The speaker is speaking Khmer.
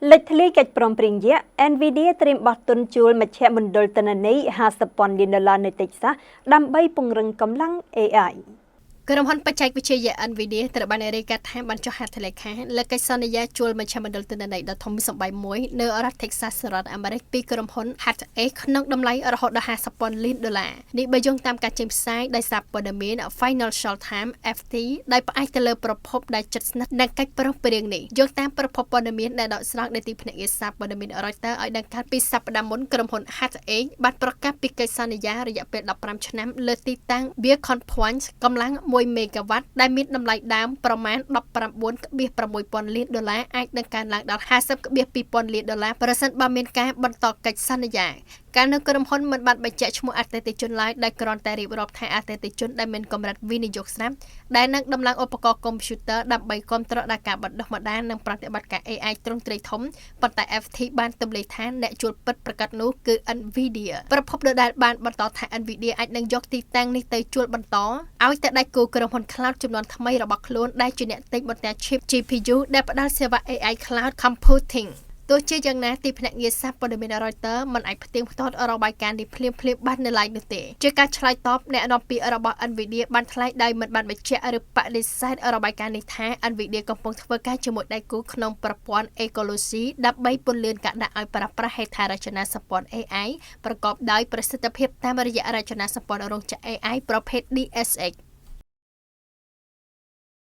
លេចធ្លាយកិច្ចព្រមព្រៀងយក្ស NVIDIA ត្រៀមបោះទុនជួលមជ្ឈមណ្ឌលទិន្នន័យ50ពាន់លានដុល្លារនៅតិចសាសដើម្បីពង្រឹងកម្លាំង AI។ ក្រុមហ៊ុនបច្ចេកវិទ្យា NVIDIA ត្រូវបានរាយការណ៍ថាបានចុះហត្ថលេខាលើកិច្ចសន្យាជួលមជ្ឈមណ្ឌលទិន្នន័យដ៏ធំសម្បើមមួយនៅរដ្ឋ Texas សហរដ្ឋអាមេរិកពីក្រុមហ៊ុន Hut 8 ក្នុងតម្លៃរហូតដល់50ពាន់លានដុល្លារនេះបើយោងតាមការចេញផ្សាយដោយសារព័ត៌មាន Financial Times FT ដោយផ្អែកទៅលើប្រភពដែលជិតស្និទ្ធនឹងកិច្ចព្រមព្រៀងនេះ។យោងតាមប្រភពព័ត៌មានដែលដកស្រង់ដោយទីភ្នាក់ងារសារព័ត៌មាន Reuters ឲ្យដឹងកាលពីសប្តាហ៍មុនក្រុមហ៊ុន Hut 8 បានប្រកាសពីកិច្ចសន្យារយៈពេល15ឆ្នាំលើទីតាំង Beacon Point កម្លាំង1មេហ្គាវ៉ាត់ដែលមានតម្លៃដើមប្រមាណ19.6ពាន់លានដុល្លារអាចនឹងកើនឡើងដល់50.2ពាន់លានដុល្លារប្រសិនបើមានការបន្តកិច្ចសន្យា។កាលនោះក្រុមហ៊ុនមិនបានបញ្ជាក់ឈ្មោះអតិថិជនឡើយដែលគ្រាន់តែរៀបរាប់ថាអតិថិជនដែលមានកម្រិតវិនិយោគស្រាប់ដែលនឹងដំឡើងឧបករណ៍កុំព្យូទ័រដើម្បីគាំទ្រដល់ការបណ្ដុះបណ្ដាលនិងប្រតិបត្តិការ AI ទ្រង់ទ្រាយធំប៉ុន្តែ FT បានទម្លាយថាអ្នកជួលពិតប្រាកដនោះគឺ NVIDIA។ ប្រភពដដែលបានបន្តថា NVIDIA អាចនឹងយកទីតាំងនេះទៅជួលបន្តឲ្យទៅដៃគូក្រុមហ៊ុន Cloud ជំនាន់ថ្មីរបស់ខ្លួនដែលជាអ្នកទិញបន្ទះ chip GPU ដែលផ្ដល់សេវា AI Cloud Computing។ ទោះជាយ៉ាងណាទីភ្នាក់ងារសារព័ត៌មាន Reuters មិនអាចផ្ទៀងផ្ទាត់របាយការណ៍នេះភ្លាមៗបាននៅឡើយនោះទេ។ជាការឆ្លើយតបអ្នកនាំពាក្យរបស់ NVIDIA បានថ្លែងដោយមិនបានបញ្ជាក់ឬបដិសេធរបាយការណ៍នេះថា NVIDIA កំពុងធ្វើការជាមួយដៃគូក្នុងប្រព័ន្ធអេកូឡូស៊ីដើម្បីពន្លឿនការដាក់ឲ្យប្រើប្រាស់ហេដ្ឋារចនាសម្ព័ន្ធ AI ប្រកបដោយប្រសិទ្ធភាពតាមរយៈរចនាសម្ព័ន្ធរោងចក្រ AI ប្រភេទ DSX។